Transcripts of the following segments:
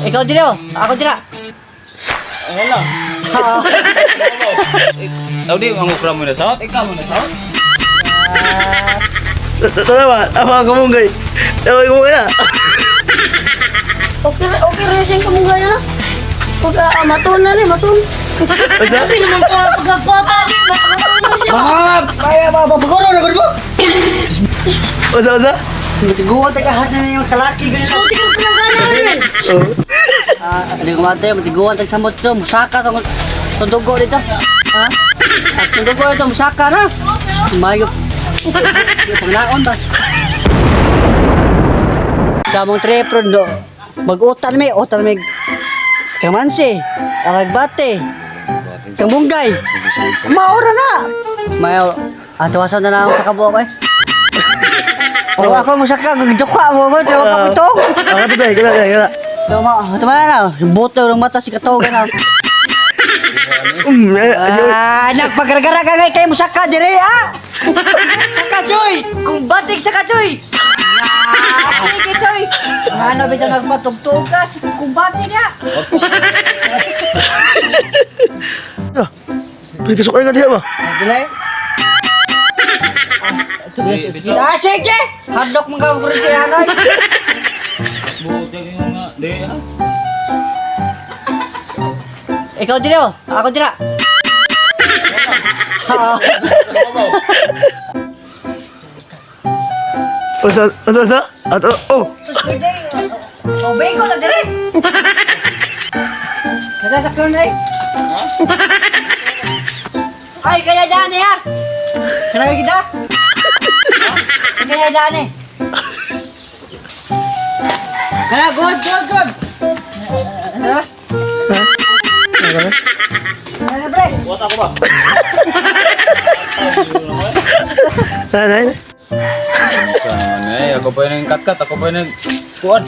Ikaw dito, ako dira. Ano lang? Tao di, ang ukra mo na sawat, ikaw mo na sawat. Tama, tama ang kamunggay. Tama ang kamunggay na. Okay, okay rin siyang kamunggay na. Pag matun na ni, matun. Sabi naman ko, pagkakota, matun na siya. Kaya ba paguro na gud mo? Usa, usa. Matiguan ta kahat na yung kalaki ganun. Buti ka pinagana rin. Oh. Ah, hindi ko matay, matiguan ta samot to, musaka tong tong dugo dito. Ha? At tong dugo dito, musaka na. Mayo. Pangnaon ba? Sa among tripro do, mag-utan mi, utan mi. Kamansi, aragbate, kamunggay. Maura na. Mayo, ato aso na lang ako sa kabuok eh. Oh, ako musaka, gagdukha mo mo, tiwa pa ko to. Ah, kato tayo, kada, kada, kada. Tama, tama na. Buto ng mata si katogan na. Eh, ayun. Ah, nagpagaragara ka ngay kay musaka dire ah. Saka choy, kung batik saka choy. Ah, sige choy. Ano bitaw nagpatugtog ka si kung batik ah. Ah, pwede kasukay ka diha ba? Dili. Sige, ah, sige. Hadlok mga kurinti anoy. Buot yung mga, di ha? Ikaw dire, oh. Ako dira. Usa, usa, usa. At, oh, oh. Sus, oh, bego na dire. Kada sa kun eh. Ay, kaya dyan eh ha. Kaya kita. Kaya dyan eh. Kaya good, good, good. Ano? Ha? Ano ka? Ano pre? Buot ako ba? Na, na, na. Saan eh, ako pa yung katkat, ako pa yung kuan.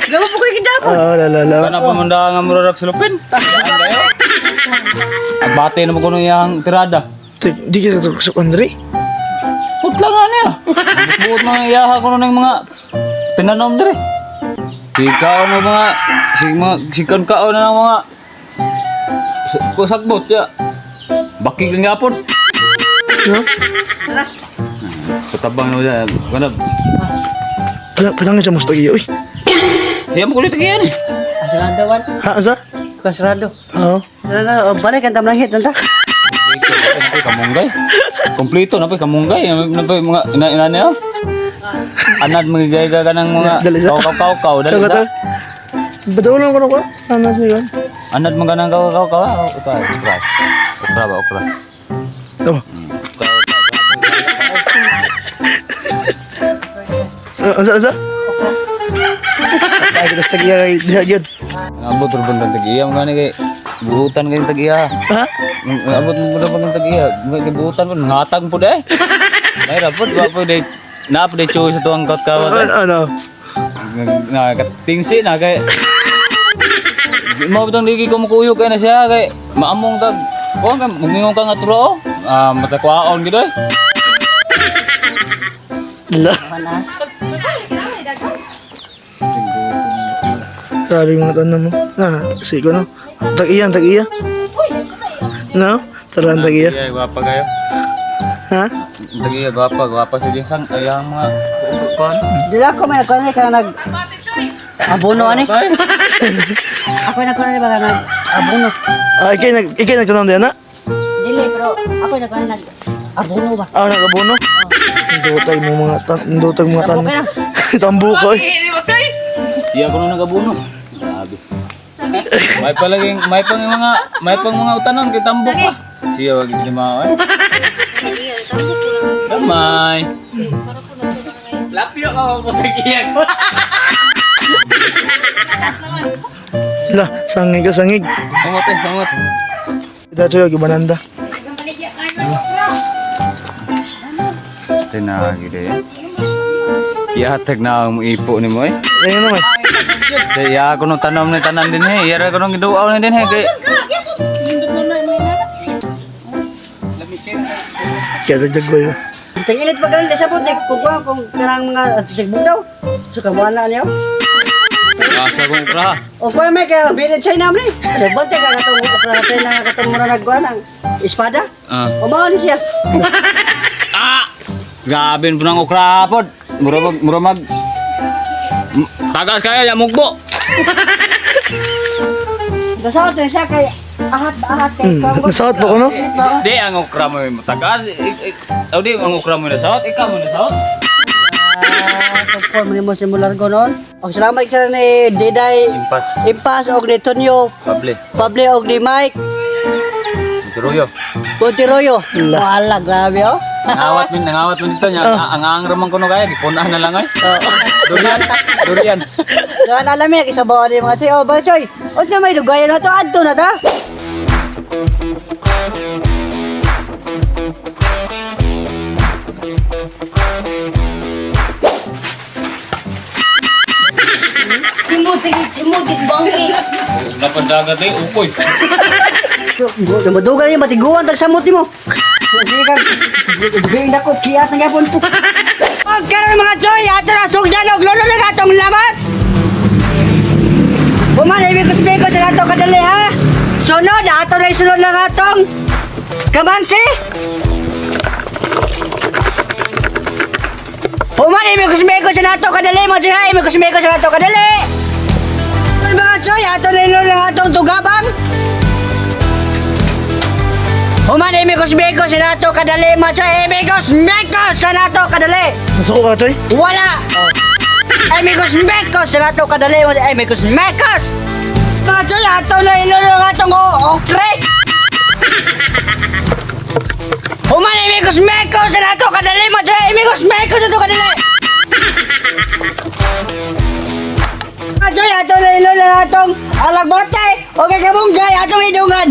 Gawa po ko yung kita po. Oh, la, la, la. Kana pa man da nga murag sulupin. Daan kayo. Abate na mo kuno yang tirada. Tek, di kita kasukan diri. Putla nga niya. Buot mga iyaha kuno ng mga tinanom dire. Sikaw na mga si mga sikan kao na ng mga kusagbot ya. Bakig lang gapon. No? Katabang na mo dyan. Kana. Wala, patangin sa musta giyo, uy. Iya mo kulit yan eh. Sarado kan? Ha, usa? Kasarado. Oo. Ano na, oh, balik ang tamlahit nanda. Napay kamunggay. Kompleto napay kamunggay. Napay mga ina ina niya. Anad mga ka ng mga Dali sa- kaw kaw kaw kaw dali Kaw, sa. kaw. Badaulan ko na ko. Ano siya? Anad mga nang kaw kaw kaw. Okra, okra. Okra ba okra? Tama. Ah, usa, usa? Ay, kita sa tagiya kay diha gyud. Abot ra bang tag-iya mga ni kay buhutan kay tag-iya. Ha? Abot mo ra bang tag-iya? Kay buhutan po nangatag po eh. Nay ra po wa po day na po day choice sa tuang kat kawat. Ano? Ano? Na katingsi na kay Mao bitong ligi ko mukuyog kay na siya kay maamong tag kuan ka mumingon ka nga turo ah matakwaon gid oy. La. Grabe yung mga tanan mo. Na, sige ko no. Tag-iya, tag-iya. No? Tara, ang tag-iya. Iya, gwapa kayo. Ha? Tag-iya gwapa, gwapa sa sang ayang mga kuan. Dila ko may ako ni kaya nag abono ani. Tay. Ako na ko ni baka nag abono. Ah, ikay nagtanong din na? Dili pero ako na ko nag abono ba. Ah, nag-abono? Ndutay mo mga tan, ndutay mga tan. Tambo ka na. Tambo ko eh. Iya ko nung nagabuno. Grabe. May palaging may pang mga utanon kay tambok pa. Siya wag gid mao eh. Damay. Lapyo ka mo tag-iya ko. La, sangig ka sangig. Kamot eh, kamot. Dato yung gibananda. Tinagi de. Ihatag na ang ipo ni mo eh. Ayun naman. Sa iya ko nung tanom ni tanan din eh. Iya ra ko nung giduaw ni din eh kay Kaya dagdag ba? Tinginit pa karon sa butik kung kuha kung kanang mga tigbugaw. So kabuan na niya. Asa kong okra. O kuan may kaya made in China man eh. Nagbantay ka katong okra sa China nga katong mura nagkuan ang espada. Ah. O mao ni siya. Ah! Grabe po ng okra pod. Mura mag mura mag Tagas kaya ya mugbo. Nasawat na siya kay ahat-ahat kay Nasawat ba ko no? Di ang okra mo yung tagas. Oh, di ang okra mo nasawat, ikaw mo nasawat. Ah, so mo nimo simular ko noon. Og salamat sa ni Diday Impas. Impas og ni Tonyo, Pable. Pable og ni Mike Turuyo. Pontiroyo. Wala, grabe oh. Nangawat min dito niya. Ang ang ramang kuno kaya gipunahan na lang ay. Durian, durian. Doon alam niya kisabaw ni mga choy. Oh, ba choy. Unsa may dugayan na to adto na ta? Simod, sige, simod, is bangki. Napandagat eh, ukoy. Madugal niya matiguan tag samot nimo. Sige ka. Dugayin dako kiat na gyapon. Og karon mga choy, ato na sugdan og lolo na atong lamas. Human ibig ko sa ato kadali ha. Sunod ato na isulod lang atong kamansi. Human ibig ko sa ato kadali mga choy ha, ibig ko sa ato kadali. Mga choy, ato na ilulod lang atong tugabang. Human imigos-migos sa nato kadali mga choy, imigos-migos sa nato kadali. Nasuko ka choy? Wala! Amigos mekos sa nato kadali mga amigos mekos! Mga choy, ato na ilulong atong okre! Human amigos mekos sa nato kadali mga choy, amigos mekos sa nato kadali! Mga choy, ato na ilulong atong alagbote o kagamunggay atong idungan!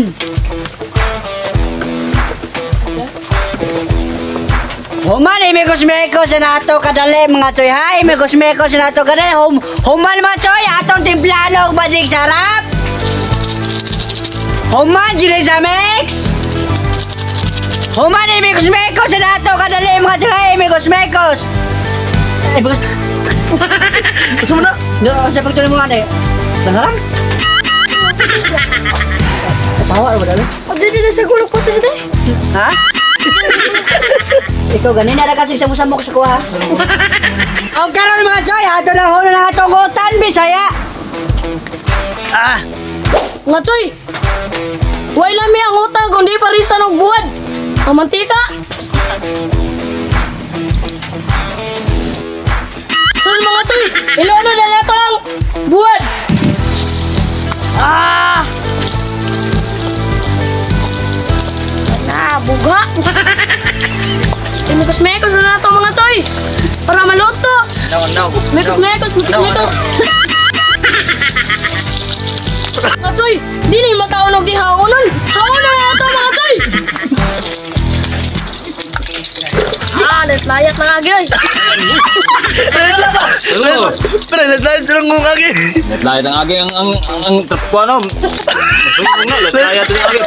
Human, imigos mekos sa nato kadali mga choy ha. Imigos mekos sa nato kadali. Human mga choy, atong timplano og badik sarap. Human, dili sa mix. Human, imigos mekos sa nato kadali mga choy ha. Imigos mekos. Imigos. Asa mo na? No, sa pagtuloy mo nga Tangalan? Tawa ba dali? Abi, di na sa gulok po sa day. Ha? Ikaw ganin na kasi sa musamok sa kuha. Ang karon mga choy, ato na hulo na atong utan Bisaya. Ah, Nga choy. Way lami ang utang kundi parisan og buwad. Ang mantika. Sunod mga choy, ilono na nato ang buwad. Ah! Na, buga. Mekos-mekos na nato mga choy. Para maluto. No, no. Mekos, mekos, mekos, mekos. Mga choy, di na yung makaunog di haonon. Haonon na ito mga choy. Ah, layat na nga gyud. Hello. Pre, naglayad lang kong agi. Layat ang agi ang trip ko ano. Layat ang agi.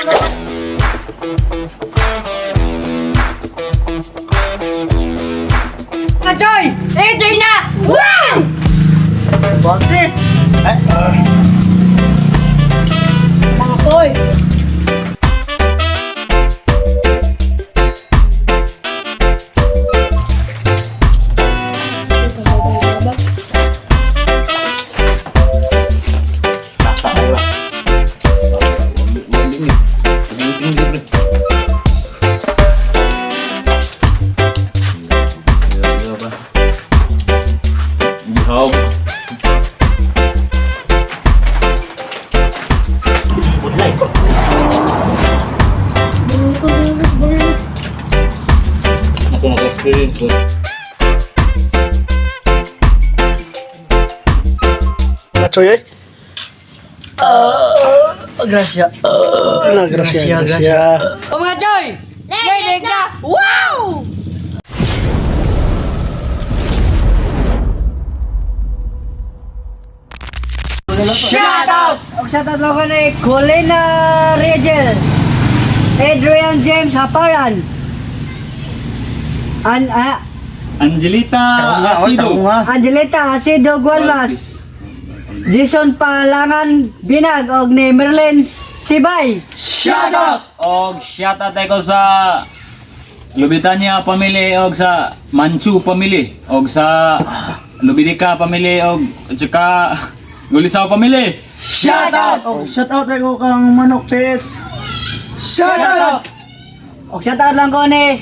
mga choy, ito na. Wow! Bakit? Mga choy. Bihog. Ako naka-experience ko. Mga choy eh. Grasya. Na, grasya, grasya. O mga choy, Lelig na. Wow! Shout out! Og shout out ko ni Colina Regel, Adrian James Haparan, Angelita Asido. Angelita Asido Gualmas, Jason Palangan Binag og ni Merlin Sibay. Shout out! Og shout out ko sa Lubitania family og sa Manchu family og sa Lubidika family og tsaka Gulisaw family. Shout out! Oh, shout out ko kang Manok Pets. Shout out! Og shout out lang ko ni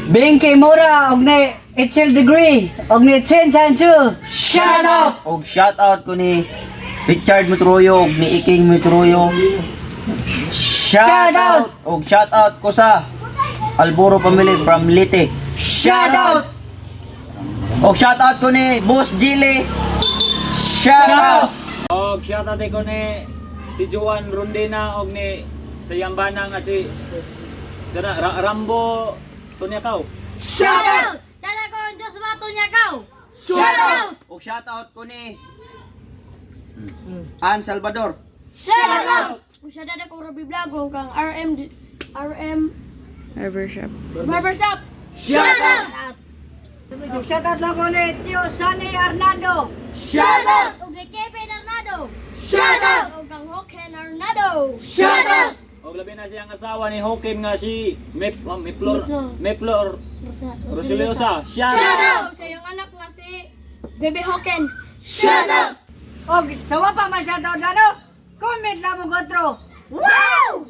Binky Mura og ni Itchel Degree og ni Chen Sanchu. Shout out! Og shout out ko ni Richard Mutroyo og ni Iking Mutroyo. Shout out! Og shout out ko sa Alboro family from Leyte. Shout out! Og shout out ko ni Boss Gili. Shout out! Og shout out ko ni Tijuan Rondina og ni sa Yambana nga si sana Rambo Tunyakaw. Shout out! Shout out ko ang Diyos Matunyakaw! Shout out! Og shout out ko ni Ann Salvador. Shout out! Shout out ko Ruby Vlog o kang RM RM Barbershop. Barbershop. Shout out! Og shout out lang ko ni Tio Sunny Arnando. Shout out! Og kay Kevin Arnado. Shout out! Og kang Hoken Arnado. Shout out! Og labi na siyang asawa ni Hokin nga si Mep oh, Meplor Meplor. Meplor Rosiliosa. Shout Shout out! out! Sa iyong anak nga si Baby Hoken. Shout out! Og sa wa pa man shout out na no, comment lang mo otro. Wow!